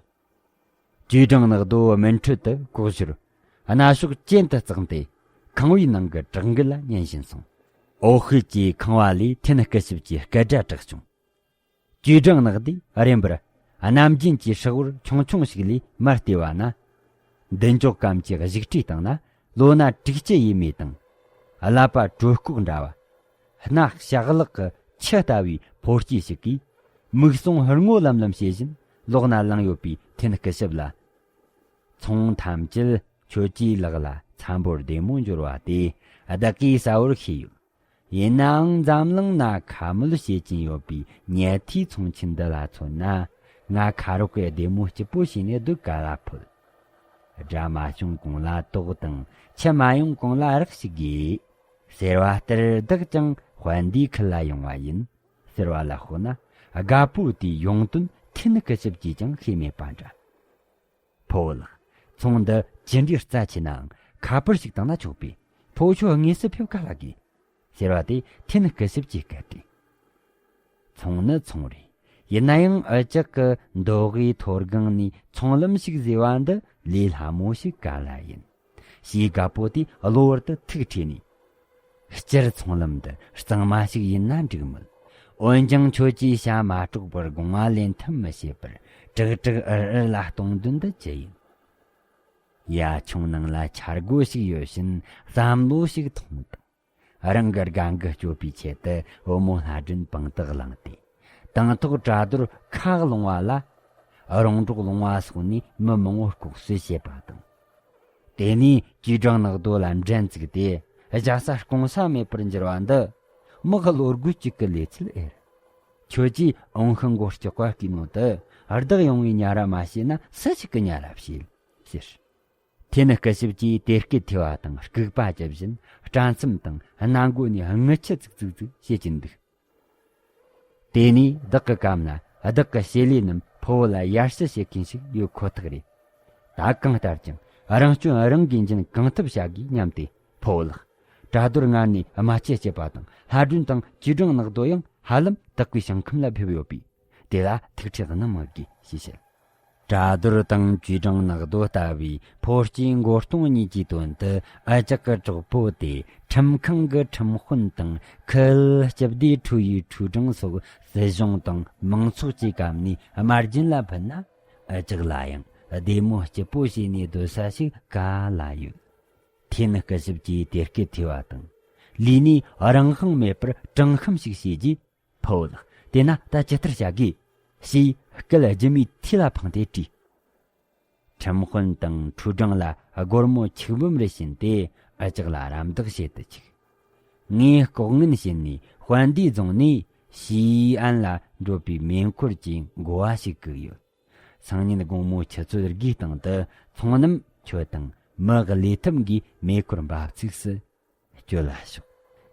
ཅུས་ཀྲང་ནག་རྡོ་མུན་ཁྲོད་དུ་ལྐོག་གྱུར། གནའ་ཕྱོགས་གྱེན་དུ་བརྩེགས་ཏེ། ཁང་བའི་ནང་གི་བྲག་འགུལ་ལ་ཉན་བཞིན་སོང་། འོད་ཤུལ་གྱིས་ཁང་བ་ལས་ཐེན་སྐུ་ཞབས་ཀྱི་སྐད་སྒྲ་གྲགས་བྱུང་། ཅུས་ཀྲང་ནག་དེས་རིམ་པར་གནམ་རྒྱུན་གྱི་ཧྲག་བུར་ཆུང་ཆུང་ཞིག་ལས་མར་བལྟས་པ་ན། མདུན་ཅོག་གམ་གྱི་བཞུགས་ཁྲིའི་སྟེང་ན་ལོ་ན་དྲུག་ཅུ་ཡས་མས་དང་། ཀླད་པ་དྲོད་ཁོག་འདྲ་བ། སྣ་ལྕགས་ལག་གི་ཆུ་ལྟ་བུའི་ཕོ་སྐྱེས་ཤིག་གིས། མིག་ཟུང་ཧུར་ངོ་ལམ་ལམ་བྱེད་བཞིན་ལོགས་ན་ལངས་ཡོད་པའི་ཐེན་སྐུ་ཞབས་ལ། ཚོང་ཐམས་ཅད་ཁྱོད་ཀྱི་ལག་ལ་འཚམ་པོར་བདེ་མོ་འབྱོར་བ་དེ་བདག་གིས་གསལ་བོར་ཤེས་ཡོད། ཡིན་ནའང་འཛམ་གླིང་ན་ཁ་མོལ་བྱེད་ཀྱིན་ཡོད་པའི་ཉལ་ཐའི་ཚོང་ཆེན་འདི་ལ་མཚོན་ན། ང་ཁ་རོག་གི་བདེ་མོ་སྐྱིད་པོ་བྱས་ནས་སྡོད་ག་ལ་ཕོད། དགྲ་མ་བྱུང་གོང་ལ་དོགས་དང་། ཁྱི་མ་ཡོང་གོང་ལ་རག་ཞིག་དགོས། ཟེར་བ་ལྟར་བདག་ཀྱང་དཔལ་ལྡན་ཁུལ་ལ་ཡོང་བ་ཡིན། ཟེར་བ་ལ་དཔགས་ན། དགའ་པོ་དེའི་ཡོང་དོན་ཐེན་སྐུ་ཞབས་ཀྱིས་ཀྱང་ཤེས་མེད་པ་འདྲ། ཕོ་བོ་ལགས། ཚོང་འདི་ཅི་འདྲའི་རྩ་ཆེ་ནའང་ཁ་པར་ཞིག་བཏང་ན་ཆོག་པས། ཕོ་བོ་ཁྱོད་དངོས་སུ་ཕེབས་ག་ལ་དགོས། ཟེར་བ་དེ་ཐེན་སྐུ་ཞབས་ཀྱིས་བཀལ་ཏེ། ཚོང་ནི་ཚོང་རེད། ཡིན་ན་ཡང་འུ་ཅག་གི་མདོ་དབུས་མཐོ་སྒང་ནས་ཚོང་ལམ་ཞིག་བཟོས་པ་འདི་ལས་སླ་མོ་ཞིག་ག་ལ་ཡིན། ཞེས་དགའ་པོ་དེ་གློ་བུར་དུ་ཐུགས་ཁྲོས་ནས། སྤྱིར་ཚོང་ལམ་འདི་གཙང་མ་ཞིག་ཡིན་ན་འགྲིག་མོད། འོན་ཀྱང་ཁྱོད་ཀྱིས་བྱ་མ་སྤྲོག་པར་དགོང་བ་ལས་མཐུན་མི་བྱེད་པར་དྲག་དྲག་འུར་འུར་ལ་གཏོང་དོན་འདི་ཅི་ཡིན། ཡ་ཆུང་ནང་ལ་འཆར་སྒོ་ཞིག་ཡོད་བཞིན་བསམ་བློ་ཞིག་ཐོངས་དང་། རང་གི་དགའ་མགུ་སྐྱོབ་པའི་ཆེད་དུ་བུ་མོ་ལྷ་སྒྲོན་པང་དུ་བླངས་ཏེ། དང་ཐོག་བྲ་རྡོར་ཁ་ལོང་བ་ལ། རོང་འབྲོག་ལོང་བ་སོགས་ནས་མི་མང་བོ་ལྐོག་གསོད་བྱེད་པ་དང་། དེ་ནས་ཅུས་ཀྲང་ནག་རྡོ་ལ་འགྲན་བཙུགས་ཏེ་རྒྱལ་ས་སྐུང་ས་མེད་པར་འགྱུར་བ་འདི། དམག་ལོ་དགུ་གཅིག་གི་ལས་ཚུལ་ཨེ་རེད། ཁྱོད་ཀྱིས་འོང་ཤིང་མགོ་སྐྱོག་པ་སྐུའི་ནང་དུ་བདག་ཡོང་བའི་ཉ་ར་མ་བྱས་ན་སུ་ཞིག་གི་ཉ་ར་བྱེད། ཟེར། ཐེན་སྐུ་ཞབས་ཀྱིས་དེ་སྐད་ཐོས་པ་དང་སྐུག་པ་བཅུ་བཞིན་སྤྲ་མཚམས་དང་སྣ་མགོ་ནས་རྔུལ་ཆུ་ཙིག་ཙིག་ཙིག་བྱེད་ཀྱིན་འདུག་དེ་ནས་བདག་གི་གམ་ན་བདག་གི་བྱེད་ལས་རྣམས་ཕོ་བོ་ལ་ཡར་ཞུ་བྱེད་མཁན་ཞིག་ཡོད་ཁོ་ཐག་རེད། ད་གང་ལྟར་ཀྱང་རང་སྐྱོན་རང་གིས་འབྱིན་གང་ཐུབ་བྱ་དགོས་སྙམ་སྟེ། ཕོ་བོ་ལགས། བྲ་རྡོར་སྔར་ནས་རྨ་ཆུ་སྐྱིད་པ་དང་ལྷ་སྒྲོན་དང་ཅུས་ཀྲང་ནག་རྡོ་ཡང་ཧ་ལམ་བདག་གི་ཞིང་ཁམས་ལ་ཕེབས་ཡོད་པས། དེ་ལ་ཐུགས་ཁྲལ་གནང་མི་དགོས་ཞེས་བཤད། བྲ་རྡོར་དང་ཅུས་ཀྲང་ནག་རྡོ་ལྟ་བུའི་ཕོ་སྐྱེས་མགོ་སྟོང་གཉིས་ཀྱི་དོན་དུ་ཨ་ཅག་གི་གྲོགས་པོ་དེ་ཁྲིམས་ཁང་གི་ཁྲིམས་དཔོན་དང་ཁུལ་སྤྱི་བདེ་ཁྲུའུ་ཡི་ཁྲུའུ་ཀྲང་སོགས་སྲིད་གཞུང་དང་མང་ཚོགས་ཀྱི་གམ་ནས་དམར་རྗེན་ལ་ཕུལ་ན། ཨ་ཅག་ལ་ཡང་བདེ་མོ་སྐྱིད་པོ་བྱས་ནས་སྡོད་ས་ཞིག་ག་ལ་ཡོད། ཐེན་སྐུ་ཞབས་ཀྱིས་དེ་སྐད་ཐོས་པ་དང་། ལུས་ནས་རང་དབང་མེད་པར་དྲང་ཤམ་ཞིག་བྱས་རྗེས། ཕོ་བོ་ལགས། དེས་ན་ད་ཇི་ལྟར་བྱ་དགོས། ཞེས་སྐད་ལྗིད་མོའི་ཐིག་ལ་འཕངས་ཏེ་དྲིས། ཁྲིམས་དཔོན་དང་ཁྲུའུ་ཀྲང་ལ་སྒོར་མོ་ཆིག་འབུམ་རེ་བྱིན་ཏེ་ཨ་ཅག་ལ་རམ་འདེགས་བྱེད་དུ་བཅུག་ངས་ལྐོག་ངན་བྱས་ནས་དཔལ་ལྡན་རྫོང་ནས་ཞི་ཨན་ལ་འགྲོ་པའི་མེ་འཁོར་གྱི་འགོ་བ་ཞིག་བཀུག་ཡོད། སང་ཉིན་དགོང་མོ་ཆུ་ཚོད་དགུའི་སྟེང་དུ་ཚོང་རྣམས་ཁྱོད་དང་མི་གི་ལས་ཐབས་ཀྱི་མེ་འཁོར་འབབ་ཚུགས་སུ་སྐྱོད་ལ་ཤོག་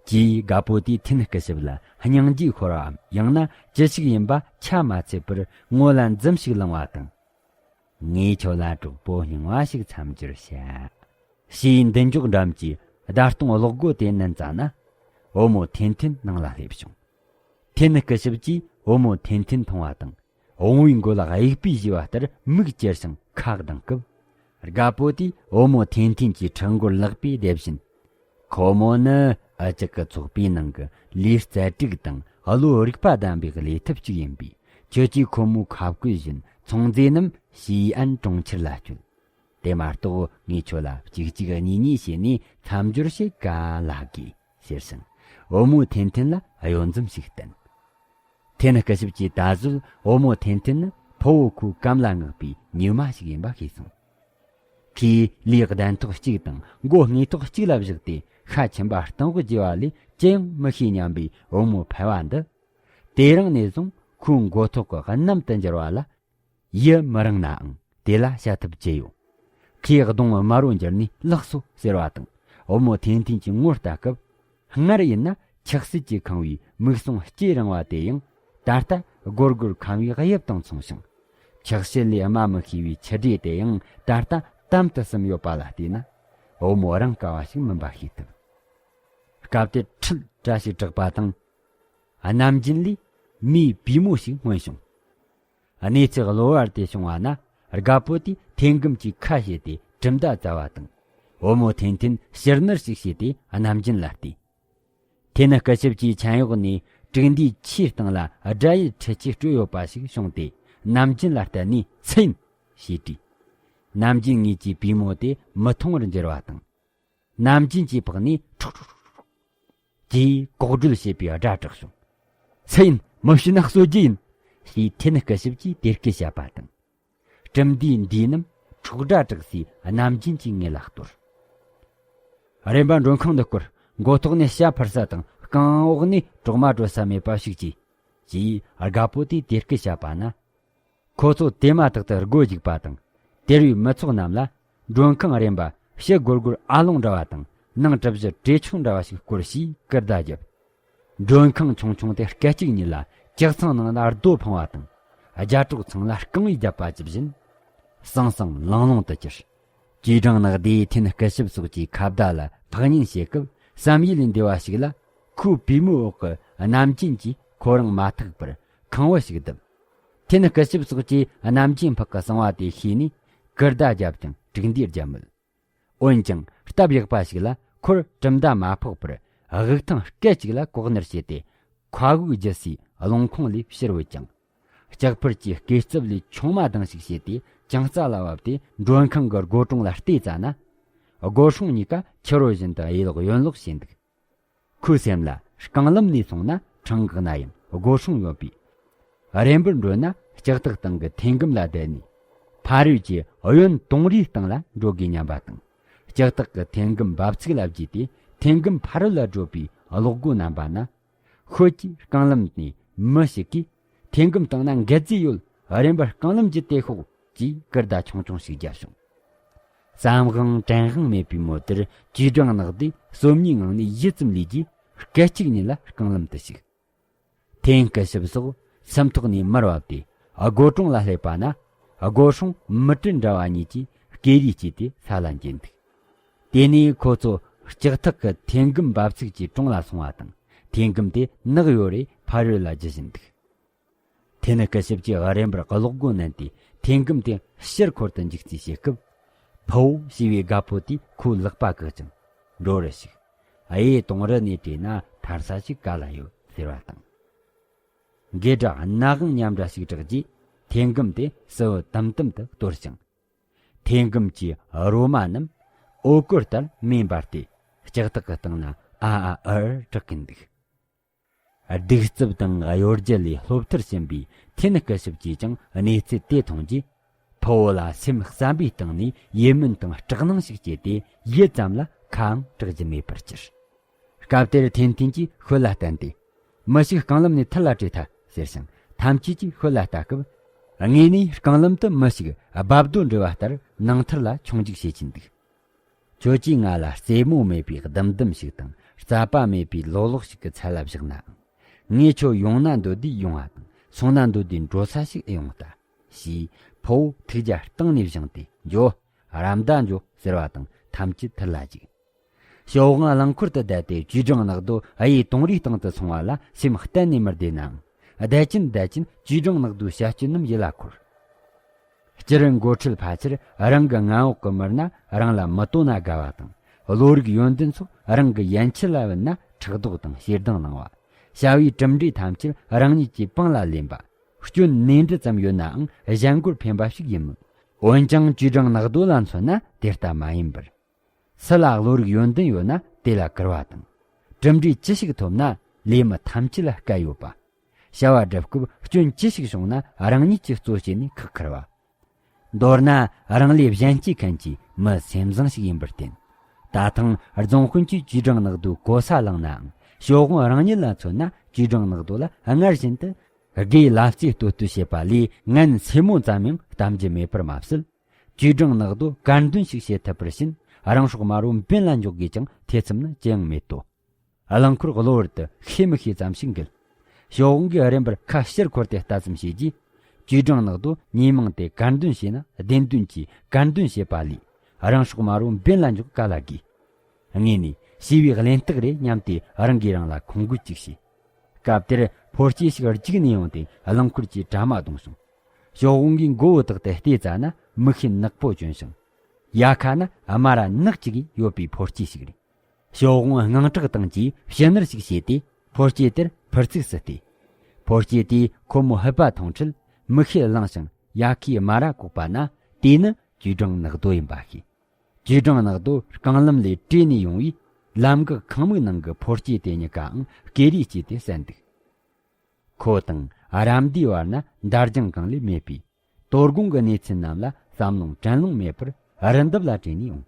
ཅེས་དགའ་པོ་དེས་ཐེན་སྐུ་ཞབས་ལ་སྙིང་རྗེ་ཤོར་བའམ་ཡང་ན་ཅི་ཞིག་ཡིན་པ་ཆ་མ་འཚལ་བར་ངོ་ལ་འཛུམ་ཞིག་བསླངས་པ་དང་། ངས་ཁྱོད་ལ་གྲོགས་པོ་རྙིང་བ་ཞིག་མཚམས་སྦྱོར་བྱ། ཞེས་མདུན་ཅོག་འགྲམ་གྱི་བརྡ་གཏོང་གློག་སྒོ་དེ་མནན་ཙ་ན། བུ་མོ་ཐེན་ཐེན་ནང་ལ་སླེབས་བྱུང་། ཐེན་སྐུ་ཞབས་ཀྱིས་བུ་མོ་ཐེན་ཐེན་མཐོང་བ་དང་། བུང་བའི་མགོ་ལ་དབྱུག་པས་གཞུས་པ་ལྟར་མིག་ཅེར་ཞིང་ཁ་གདངས་སྐབས། དགའ་པོ་དེས་བུ་མོ་ཐེན་ཐེན་གྱི་ཕྲག་མགོར་ལག་པས་བརྡེབས་བཞིན། ཁོ་མོ་ནི་ཨ་ཅག་གི་ཚོགས་པའི་ནང་གི་ལས་རྩལ་སྤྲུགས་དང་བློ་རིག་པ་ལྡན་པའི་ལས་ཐབས་ཅིག་ཡིན་པས། ཁྱོད་ཀྱིས་ཁོ་མོའི་ཁ་བཀོད་བཞིན་ཚོང་རྫས་རྣམས་ཞི་ཨན་གྲོང་ཁྱེར་ལ་སྐྱོལ། དེ་མ་གཏོགས་ངས་ཁྱོད་ལ་གཅིག་གཅིག་གཉིས་གཉིས་བྱས་ནས་མཚམས་སྦྱོར་བྱེད་ག་ལ་དགོས། ཟེར་ཞིང་བུ་མོ་ཐེན་ཐེན་ལ་གཡོ་འཛུམ་ཞིག་བསྟན། ཐེན་སྐུ་ཞབས་ཀྱིས་ད་གཟོད་བུ་མོ་ཐེན་ཐེན་ནི་ཕོ་བོ་ཁོའི་གམ་ལ་མངགས་པའི་ཉི་མ་ཞིག་ཡིན་པ་ཤེས་སོང་། ཁོས་ལུས་གདན་ཐོག་གཅིག་དང་མགོ་སྔས་ཐོག་གཅིག་ལ་བཞག་སྟེ་ཤ་ཆེན་པོ་སྟེང་དགོས་རྒྱུ་བ་ལས་ཅི་ཡང་མི་ཤེས་སྙམ་པའི་བུ་མོ་ཕལ་བ་འདི། དེ་རིང་ནས་བཟུང་ཁོའི་མགོ་ཐོག་གི་གནམ་དུ་འགྱུར་བ་ལ། ཡིད་མི་རངས་ནའང་དེ་ལ་བྱ་ཐབས་ཅི་ཡོད། ཁོས་གདོང་དམར་བོ་འགྱུར་ནས་ལགས་སོ་ཟེར་བ་དང་། བུ་མོ་ཐེན་ཐེན་གྱིས་ངོ་ལྟ་སྐབས། སྔར་ཡིན་ན་ཆག་སྲེད་ཀྱིས་ཁེངས་པའི་མིག་ཟུང་ལྕེ་རིང་བ་དེ་ཡང་ད་ལྟ་སྒོར་སྒོར་ཁམ་བུའི་དབྱིབས་དང་མཚུངས་ཤིང་། ཆག་སྲེད་ལས་སྨྲ་མི་ཤེས་པའི་ཆུ་འབྲས་དེ་ཡང་ད་ལྟ་དམ་དུ་ཟིན་ཡོད་པ་ལ་བལྟས་ན། བུ་མོ་རང་ག་བ་ཞིག་མིན་པ་ཤེས་ཐུབ། སྐབས་དེར་ཁྲིད་བཀྲ་ཞིག་གྲགས་པ་དང་། ནམ་རྒྱུན་ལས་མིའི་པུས་མོ་ཞིག་མངོན་བྱུང་། གནས་ཚུལ་གློ་བུར་དེ་བྱུང་བ་ན་དགའ་པོ་དེས་ཐེན་སྒམ་གྱིས་ཁ་བྱས་ཏེ་གྲུབ་མཐའ་བཙལ་བ་དང་། བུ་མོ་ཐེན་ཐེན་ཕྱིར་ནུར་ཞིག་བྱས་ཏེ་ནམ་རྒྱུན་ལ་བལྟས། ཐེན་སྐུ་ཞབས་ཀྱིས་མཆན་འོག་ནས་དྲུག་མདའི་ཆུའི་སྟེང་ལ་སྒྲ་ཡི་འཕྲུལ་ཆས་སྤྲོད་ཡོད་པ་ཞིག་བྱུང་སྟེ་ནམ་རྒྱུན་ལ་བལྟས་ནས་སུ་ཡིན་ཞེས་དྲིས། ནམ་རྒྱུན་ངེད་ཀྱི་པུས་མོ་དེ་མི་མཐོང་བར་འགྱུར་བ་དང་། ནམ་རྒྱུན་གྱི་ཕག་ནས་ཁྲོག་ཁྲོག་ཁྲོག་ཁྲོག་ཅེས་གོག་སྒྲིལ་བྱེད་པའི་སྒྲ་གྲགས་བྱུང་། སུ་ཡིན་མི་ཤེས་ན་གསོད་རྒྱུ་ཡིན། ཞེས་ཐེན་སྐུ་ཞབས་ཀྱིས་དེ་སྐད་བཤད་པ་དང་། གྲུབ་མཐའི་མདའ་རྣམས་ཁྲོག་སྒྲ་གྲགས་སའི་ནམ་རྒྱུན་གྱི་ངོས་ལ་གཏོར། རེམ་པ་མགྲོན་ཁང་དུ་བསྐོར། མགོ་ཐོག་ནས་བྱ་འཕུར་ས་དང་། རྐང་འོག་ནས་གྲོག་མ་བྲོ་ས་མེད་པ་ཞིག་གྱིས། ཅེས་རྒད་པོ་དེས་དེ་སྐད་བཤད་པ་ན། ཁོ་ཚོ་དེ་མ་ཐག་ཏུ་སྒོ་རྒྱུག་པ་དང་། དེར་བའི་མི་ཚོགས་རྣམས་ལ། མགྲོན་ཁང་རིམ་པ་ཕྱི་སྒོར་སྒོར་ཨ་ལོང་འདྲ་བ་དང་། ནང་གྲུ་བཞི་བྲེ་ཆུང་འདྲ་བ་ཞིག་བསྐོར་ཞེས་སྐུར་བརྡ་བརྒྱབ། མགྲོན་ཁང་ཆུང་ཆུང་དེ་སྐད་ཅིག་ཉིད་ལ་ལྕགས་ཚང་ནང་ན་རྡོ་འཕངས་པ་དང་། རྒྱ་གྲོག་ཚང་ལ་རྐང་བརྒྱབ་པ་ཇི་བཞིན། ཟང་ཟིང་ལང་ལོང་དུ་གྱུར། ཅུས་ཀྲང་ནག་དེས་ཐེན་སྐུ་ཞབས་སོགས་ཀྱི་ཁ་བརྡ་ལ་ཕག་ཉན་བྱེད་སྐབས། བསམ་ཡུལ་ལས་འདས་པ་ཞིག་ལ། ཁོའི་པུས་མོའི་འོག་གི་རྣམ་རྒྱན་གྱིས་ཁོ་རང་མ་ཐག་པར་ཁང་བུ་ཞིག་བརྡིབས། ཐེན་སྐུ་ཞབས་སོགས་ཀྱིས་རྣམ་རྒྱན་ཕག་གི་གསང་བ་དེ་ཤེས་ནས། སྐུར་བརྡ་བརྒྱབ་ཀྱང་དྲུག་འདིར་བརྒྱབ་མོད། འོན་ཀྱང་སྟབས་ཡག་པ་ཞིག་ལ། ཁོར་གྲུབ་མཐའ་མ་ཕོག་པར། དབུགས་ཐེངས་སྐད་ཅིག་ལ་ལྐོག་ནར་བྱས་ཏེ། མཁའ་དབུགས་རྒྱུ་སའི་རླུང་ཁུང་ལས་ཕྱིར་བུད་ཅིང་། ལྕགས་ཕུར་གྱི་སྐེ་རྩིབ་ལས་ཆུང་མ་ལྡང་ཞིག་བྱས་ཏེ། གྱང་རྩ་ལ་བབས་ཏེ། མགྲོན་ཁང་གི་སྒོ་གྲོང་ལ་བལྟས་ཙ་ན། སྒོ་སྲུང་གཉིས་ཀ་ཁྱི་རོ་བཞིན་དུ་གཡས་ལོག་གཡོན་ལོག་བྱས་འདུག། ཁོའི་སེམས་ལ། རྐང་ལམ་ནས་སོང་ན་འཕྲང་འགག་ན་ཡང་སྒོ་སྲུང་ཡོད་པས། རེ་འབུར་འགྲོ་ན་ལྕགས་ཐག་སྟེང་གི་ཐེན་སྒམ་ལ་བསྡད་ནས། ཕ་རོལ་གྱི་གཡོན་དུང་རིའི་སྟེང་ལ་འགྲོ་དགོས་སྙམ་པ་དང་། ལྕགས་ཐག་གི་ཐེན་སྒམ་འབབ་ཚིགས་ལ་བརྒྱུས་ཏེ། ཐེན་སྒམ་ཕ་རོལ་ལ་བགྲོད་པའི་གློག་སྒོ་བསྣམས་པ་ན། ཤོད་ཀྱི་རྐང་ལམ་ནས་མི་ཞིག་གིས། ཐེན་སྒམ་སྟེང་ན་འགད་རྫས་ཡོད། རེ་འབུར་རྐང་ལམ་བརྒྱུད་དེ་ཤོག། ཅེས་སྐུར་བརྡ་ཆུང་ཆུང་ཞིག་བརྒྱབ་བྱུང་། བསམ་དབང་དྲན་དབང་མེད་པའི་མོ་དེར། ཅུས་ཀྲང་ནག་དེས་སོམ་ཉིའི་ངང་ནས་ཡིད་ཙམ་ལས་རྗེས། སྐད་ཅིག་ཉིད་ལ་རྐང་ལམ་དུ་ཞུགས། ཐེན་སྐུ་ཞབས་སོགས་སུམ་ཐོག་ནས་མར་བབས་ཏེ། སྒོ་གྲོང་ལ་སླེབས་པ་ན། སྒོ་སྲུང་མི་དྲུག་འདྲ་བ་གཉིས་ཀྱིས་སྐེ་རིས་བཅད་དེ་ས་ལ་འགྱེལ་འདུག། དེ་ནས་ཁོ་ཚོ་ལྕགས་ཐག་གི་ཐེན་སྒམ་འབབ་ཚིགས་ཀྱི་གྲོང་ལ་སོང་བ་དང་། ཐེན་སྒམ་དེ་ནག་ཡོད་རེ་ཕ་རོལ་ལ་རྒྱུ་བཞིན་འདུག། ཐེན་སྐུ་ཞབས་ཀྱིས་རེ་འབུར་གློག་སྒོ་མནན་ཏེ། ཐེན་སྒམ་དེ་ཕྱིར་འཁོར་དུ་འཇུག་རྩིས་བྱེད་སྐབས། ཕུ་བོ་ཞེས་པའི་རྒད་པོ་དེས་ཁོའི་ལག་པ་བཀག་ཅིང་། འགྲོ་རུ་ཞུགས། གཡས་དུང་རི་ནས་བྲོས་ན་ཐར་ས་ཞིག་ག་ལ་ཡོད་ཟེར་བ་དང་། འགོས་སྒྲ་སྣ་དབང་མཉམ་འདྲ་ཞིག་གྲགས་རྗེས། ཐེན་སྒམ་དེ་སིལ་བུ་དམ་དམ་དུ་གཏོར་ཞིང་། ཐེན་སྒམ་གྱི་རོ་མ་རྣམས་འོད་ཀོར་ལྟར་མེ་འབར་ཏེ། ལྕགས་ཐག་གི་སྟེང་ན་ཨ་ཨ་ཨར་གྲག་གིན་འདུག། གདུག་རྩུབ་དང་གཡོ་སྒྱུ་ལས་ལྷོ་མཐར་ཕྱིན་པའི་ཐེན་སྐུ་ཞབས་ཀྱིས་ཀྱང་གནས་ཚུལ་དེ་མཐོང་རྗེས། ཕུ་བོ་ལ་སེམས་བསམ་པའི་སྟེང་ནས་ཡིད་སྨོན་དང་སྐྲག་སྣང་ཞིག་སྐྱེས་ཏེ། ཡིད་ཙམ་ལ་ཁའང་གྲག་རྒྱུ་མེད་པར་གྱུར། སྐབས་དེར་ཐེན་ཐེན་གྱིས་ཤོད་ལ་བསྟན་ཏེ། མི་ཞིག་རྐང་ལམ་ནས་ཐུར་ལ་བྲོས་ཐལ་ཟེར་ཞིང་། ཐམས་ཅད་ཀྱིས་ཤོད་ལ་ལྟ་སྐབས། དངོས་ནས་རྐང་ལམ་དུ་མི་ཞིག་རྦབ་རྡོ་འགྲིལ་བ་ལྟར་ནང་ཐུར་ལ་མཆོང་རྒྱུག་བྱེད་ཀྱིན་འདུག། ཁྱོད་ཀྱིས་ང་ལ་རྩེད་མོ་མེད་པའི་ལྡུམ་ལྡུམ་ཞིག་དང་། རྩད་པ་མེད་པའི་ལོག་ལོག་ཞིག་གི་ཚད་ལ་བཞག་ནའང་། ངས་ཁྱོད་ཡོང་ན་འདོད་དུས་ཡོང་བ་དང་། སོང་ན་འདོད་དུས་འགྲོ་ས་ཞིག་ཡོང་ལྟ། ཞེས་ཕུ་བོ་ཐུགས་རྒྱལ་སྟེང་ནས་བཞེངས་ཏེ། འགྱོ། ར་མདའ་འགྱོ་ཟེར་བ་དང་། ཐམས་ཅད་ཐུར་ལ་འཇུག། ཞོགས་དབང་རླངས་འཁོར་དུ་བསྡད་དེ། ཅུས་ཀྲང་ནག་རྡོ་གཡས་དུང་རིའི་སྟེང་དུ་སོང་བ་ལ་སེམས་གཏན་ནས་མི་བདེ་ནའང་། བསྡད་ཀྱིན་བསྡད་ཀྱིན་ཅུས་ཀྲང་ནག་རྡོའི་བྱ་སྤྱོད་རྣམས་ཡིད་ལ་འཁོར། སྤྱིར་འགོ་ཁྲིད་ཕལ་ཆེར་རང་གི་མངའ་འོག་གི་མི་སྣ་རང་ལ་མི་དོ་ན་དགའ་བ་དང་། བློ་རིག་ཡོན་ཏན་སོགས་རང་གི་ཡན་ཆད་ལ་བུད་ན་ཕྲག་དོག་དང་ཞེ་སྡང་ལང་བ། བྱ་བའི་གྲུབ་འབྲས་ཐམས་ཅད་རང་ཉིད་ཀྱི་པང་ལ་ལེན་པ། སྐྱོན་ནས་འབྲས་ཙམ་ཡོད་ནའང་གཞན་མགོར་ཕན་པ་ཞིག་ཡིན་མོད། འོན་ཀྱང་ཅུས་ཀྲང་ནག་རྡོ་ལ་མཚོན་ན་དེ་ལྟ་མ་ཡིན་པར། སུ་ལ་བློ་རིག་ཡོན་ཏན་ཡོད་ན་དེ་ལ་བཀུར་བ་དང་། གྲུབ་འབྲས་ཅི་ཞིག་ཐོབ་ན་ལས་མི་ཐམས་ཅད་ལ་སྐལ་ཡོད་པ། བྱ་བ་སྒྲུབ་སྐབས་སྐྱོན་ཅི་ཞིག་བྱུང་ན་རང་ཉིད་ཀྱིས་གཙོ་བྱས་ནས་ཁག་ཁུར་བ། མདོར་ན་རང་ལས་གཞན་གཅེས་མཁན་གྱི་མི་སེམས་བཟང་ཞིག་ཡིན་པར་བརྟེན། ད་ཐེངས་རྫོང་དཔོན་གྱིས་ཅུས་ཀྲང་ནག་རྡོའི་གོ་ས་བླངས་ནའང་། ཞོགས་དབང་རང་ཉིད་ལ་མཚོན་ན་ཅུས་ཀྲང་ནག་རྡོ་ལ་སྔར་བཞིན་དུ་དགེ་ལབ་རྩེ་ལྟོས་ལྟོས་བྱེད་པ་ལས་ངན་སེར་མོ་ཙམ་ཡང་གཏམ་རྒྱུ་མེད་པར་མ་ཟད། ཅུས་ཀྲང་ནག་རྡོ་དཀར་འདོན་ཞིག་བྱེད་ཐུབ་པར་ཕྱིན། རང་སྲོག་དམར་བོ་འབེན་ལ་འཇོག་དགོས་ཀྱང་ཐེ་ཚོམ་ནི་ཅི་ཡང་མེད་དོ། རླངས་འཁོར་གློ་བུར་དུ་ཤེས་མི་ཤེས་ཙམ་ཞིག་འགུལ། ཞོགས་དབང་གིས་རེ་འབུར་ཁ་ཕྱིར་འཁོར་ཏེ་ལྟ་ཙམ་བྱས་རྗེས། ཅུས་ཀྲང་ནག་རྡོ་ཉེས་མིང་དེ་དཀར་འདོན་བྱས་ན་བདེན་དོན་གྱིས་དཀར་འདོན་བྱེད་པ་ལས། རང་སྲོག་དམར་བོ་འབེན་ལ་འཇོག་ག་ལ་དགོས། དངོས་ནས་ཞི་བའི་གླེན་རྟགས་རེད་སྙམ་སྟེ་རང་གིས་རང་ལ་ཁོང་དགོད་ཅིག་བྱས། སྐབས་དེར་ཕོ་སྐྱེས་ཤིག་རྒྱུགས་ནས་ཡོང་སྟེ་རླངས་འཁོར་གྱི་དྲ་མ་བརྡུངས་སོང་། ཞོགས་དབང་གིས་མགོ་བོ་བཏེགས་ཏེ་བལྟས་ཙ་ན་མིག་ཤེལ་ནག་པོ་གྱོན་ཞིང་། ཡ་ཁ་ན་དམར་ར་ནག་ཅིག་ཡོད་པའི་ཕོ་སྐྱེས་ཤིག་རེད། ཞོགས་དབང་དངངས་སྐྲག་དང་བཅས་ཕྱི་ནུར་ཞིག་བྱས་ཏེ་ཕོ་སྐྱེས་དེར་ཕུར་ཚུགས་སུ་བལྟས། ཕོ་སྐྱེས་དེས་ཁོ་མོ་ཧུད་པ་མཐོང་འཕྲལ་མིག་ཤེལ་བླངས་ཤིང་ཡ་ཁའི་དམར་ར་བཀོག་པ་ན་དེ་ནི་ཅུས་ཀྲང་ནག་རྡོ་ཡིན་པ་ཤེས། ཅུས་ཀྲང་ནག་རྡོ་རྐང་ལམ་ལས་བྲོས་ནས་ཡོང་བས་ལམ་འགག་ཁང་མིག་ནང་གི་ཕོ་སྐྱེས་དེ་གཉིས་ཀའང་སྐེ་རིས་བཅད་དེ་བསད་འདུག། ཁོ་དང་ར་མདའི་བར་ན་འདར་རྒྱང་གང་ལས་མེད་པས། དོ་དགོང་གི་གནས་ཚུལ་རྣམས་ལ་བསམ་ལོང་དྲན་ལོང་མེད་པར་རི་འདབས་ལ་བྲོས་ནས་འོང་།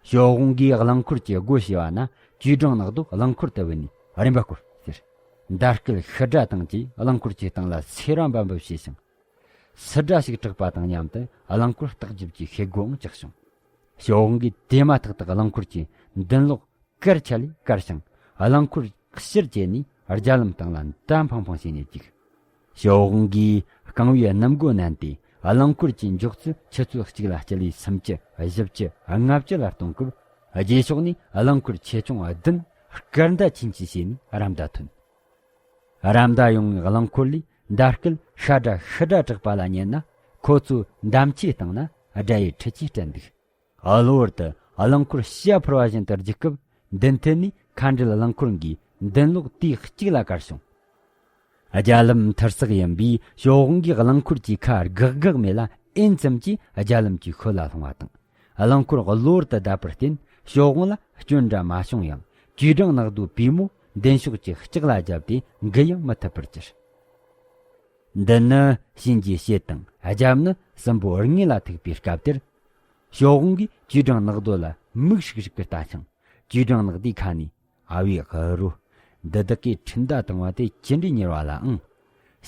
ཞོགས་དབང་གིས་རླངས་འཁོར་གྱི་སྒོ་ཕྱེ་བ་ན་ཅུས་ཀྲང་ནག་རྡོ་རླངས་འཁོར་དུ་བུད་ནས་ རིམ་པ་སྐོར་ཟེར། མདའ་སྐད་ཤི་སྒྲ་དང་བཅས་རླངས་འཁོར་གྱི་སྟེང་ལ་སེར་བ་འབབ་འབབ་བྱས་ཤིང་། སིལ་སྒྲ་ཞིག་གྲགས་པ་དང་མཉམ་དུ་རླངས་འཁོར་སྟག་ལྗིབ་ཀྱི་ཤེལ་སྒོའང་བཅག་བྱུང་། ཞའོ་ཝང་གིས་དེ་མ་ཐག་ཏུ་རླངས་འཁོར་གྱི་མདུན་ལོགས་གར་ཆ་ལས་གར་ཞིང་རླངས་འཁོར་ཕྱིར་བཅད་ནས་རྒྱ་ལམ་སྟེང་ལ་མདའ་འཕང་འཕང་བྱས་ནས་བརྒྱུགས། ཞའོ་ཝང་གིས་རྐང་བའི་སྣུམ་སྒོ་མནན་ཏེ་རླངས་འཁོར་གྱི་མགྱོགས་ཚད་ཆུ་ཚོད་གཅིག་ལ་སྤྱི་ལེ་སུམ་ཅུ། བཞི་བཅུ། ལྔ་བཅུ་ལ་གཏོང་སྐབས། རྗེས་ཕྱོགས་ནས་རླངས་འཁོར་ཆེ་ཆུང་བདུན་སྐར་མདའ་ཆིན་ཆི་བྱས་ནས་ར་མདའ་ཐོན། ར་མདའ་ཡོང་བའི་རླངས་འཁོར་ལས་མདའ་སྐད་ཤ་སྒྲ་ཤི་སྒྲ་གྲགས་པ་ལ་ཉན་ན། ཁོ་ཚོའི་འདམ་ཆུའི་སྟེང་ན་དགྲ་ཡི་འཕྲུལ་ཆས་སྤྲད་འདུག། གློ་བུར་དུ་རླངས་འཁོར་ཤ་འཕུར་བ་བཞིན་དུ་རྒྱུག་སྐབས། མདུན་མཐུད་ནས་མཁའ་འགྲུལ་རླངས་འཁོར་འགའི་མདུན་ལོགས་དུས་གཅིག་ལ་བཀར་བྱུང་། རྒྱ་ལམ་ཐུར་སེག་ཡིན་པས་ཞའོ་ཝང་གིས་རླངས་འཁོར་གྱི་ཁ་དགག་དགག་མེད་ལ་ཨེན་ཙམ་གྱིས་རྒྱ་ལམ་གྱི་ཤུལ་ལ་ལྷུང་བ་དང་། རླངས་འཁོར་གློ་བུར་དུ་བརྡབས་པར་བརྟེན་ཞའོ་ཝང་ལ་སྐྱོན་འདྲ་མ་བྱུང་ཡང་། ཅུས་ཀྲང་ནག་རྡོའི་པུས་མོ་མདུན་ཕྱོགས་ཀྱི་ལྕགས་ལ་བརྒྱབ་སྟེ་འགུལ་ཡང་མི་ཐུབ་པར་གྱུར། འདི་ནི་གཤིན་རྗེའི་གཤེད་དང་རྒྱབ་ནི་སྲིན་པོ་ལྔ་ལ་ཐུག་པའི་སྐབས་དེར། ཞའོ་ཝང་གིས་ཅུས་ཀྲང་ནག་རྡོ་ལ་མིག་ཧྲིག་ཧྲིག་གིས་ལྟ་ཞིང་། ཅུས་ཀྲང་ནག་རྡོའི་ཁ་ནས། ཨ་བའི་ཨ་རོ། འདི་དག་གིས་འཕྲིན་བརྡ་བཏང་བ་དེ་ཅི་འདྲའི་མྱུར་བ་ལ་ཨང་།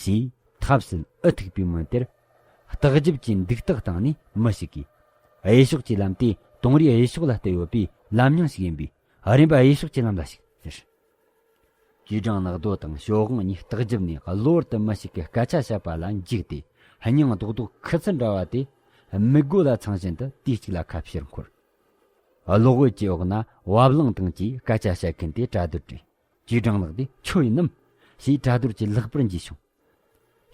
ཞེས་ཐབས་ཟད་ཨུ་ཐུག་པའི་མོད་དེར། སྟག་ལྗིབ་ཀྱི་འདུག་སྟེགས་སྟེང་ནས་མི་ཞིག་གིས། གཡས་ཕྱོགས་ཀྱི་ལམ་དེ་དོང་རའི་གཡས་ཕྱོགས་ལ་བལྟས་ཡོད་པས་ལམ་རྙིང་ཞིག་ཡིན་པས། རིམ་པ་གཡས་ཕྱོགས་ཀྱི་ལམ་ལ་ཞུགས་ཟེར། ཅུས་ཀྲང་ནག་རྡོ་དང་ཞའོ་ཝང་གཉིས་སྟག་ལྗིབ་ནས་གློ་བུར་དུ་མི་ཞིག་གི་སྐད་ཆ་བཤད་པ་ལ་འཇིགས་ཏེ། སྙིང་རྡོག་རྡོག་ཁུ་ཚུར་འདྲ་བ་དེ་མིག་སྒོ་ལ་འཚང་བཞིན་དུ་དུས་གཅིག་ལ་ཁ་ཕྱིར་འཁོར། གློག་འོད་ཀྱི་འོག་ན་བབ་བརླིང་དང་བཅས་སྐད་ཆ་བཤད་མཁན་དེ་གྲྭ་རྡོར་རེད། ཅུས་ཀྲང་ནག་དེ་ཁྱོད་ཡིན་ནམ། ཞེས་གྲྭ་རྡོར་གྱི་ལག་པར་འཇུས་བྱུང་།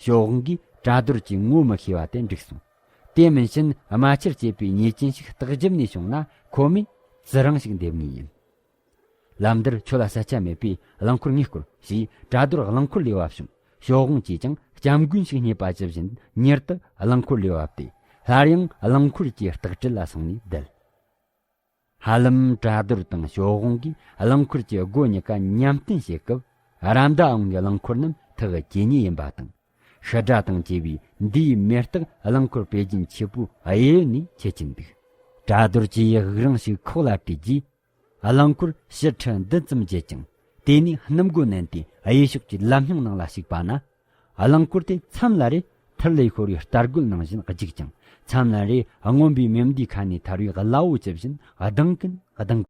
ཞའོ་ཝང་གིས་གྲྭ་རྡོར་གྱི་ངོ་མི་ཤེས་པ་དེ་འགྲིག་སོང་། དེ་མིན་ཕྱིན་རྨ་ཆུར་སྐྱེས་པའི་ཉེས་ཅན་ཞིག་སྟག་ལྗིབ་ནས་བྱུང་ན་ཁོ་མོས་ཙི་རང་ཞིག་འདེབས་ངེས་ཡིན། ལམ་འདིར་ཁྱོད་ལ་ས་ཆ་མེད་པས་རླངས་འཁོར་ངས་བསྐོར། ཞེས་གྲྭ་རྡོར་རླངས་འཁོར་ལས་བབས་བྱུང་། ཞའོ་ཝང་གིས་ཀྱང་སྐྱབས་མགོན་ཞིག་རྙེད་པ་ཇི་བཞིན་མྱུར་དུ་རླངས་འཁོར་ལས་བབས་ཏེ། སླར་ཡང་རླངས་འཁོར་གྱི་སྟག་གྲལ་ལ་སོང་ནས་བསྡད། ཧ་ལམ་གྲྭ་རྡོར་དང་ཞའོ་ཝང་གིས་རླངས་འཁོར་གྱི་སྒོ་གཉིས་ཀ་མཉམ་སྟོན་བྱེད་སྐབས། ར་མདའ་འོང་གི་རླངས་འཁོར་རྣམས་ཐག་ཇེ་ཉེ་ཡིན་པ་དང་། ཤི་སྒྲ་དང་བཅས་པའི་འདིའི་མེ་སྟག་རླངས་འཁོར་པེ་ཅིན་ཆེ་པོའི་གཡས་གཡོན་ནས་མཆེད་ཀྱིན་འདུག། གྲྭ་རྡོར་གྱིས་དབུགས་རིང་ཞིག་ཁོག་ལ་དཀྲིས་རྗེས། རླངས་འཁོར་ཕྱིར་ཁྲི་འདི་ཙམ་བརྒྱུད་ཅིང་། དེ་ནས་སྣུམ་སྒོ་མནན་ཏེ་གཡས་ཕྱོགས་ཀྱི་ལམ་རྙིང་ནང་ལ་ཞུགས་པ་ན། རླངས་འཁོར་དེ་མཚམས་ལ་རེ་ཐུར་ལས་ཤོར་བའི་རྟ་རྒོད་ནང་བཞིན་རྒྱུག་ཅིང་། མཚམས་ལ་རེ་རྔོན་པའི་མེ་མདའི་ཁ་ནས་ཐར་བའི་གླ་བོ་ཇི་བཞིན་ལྡང་གིན་ལྡང་།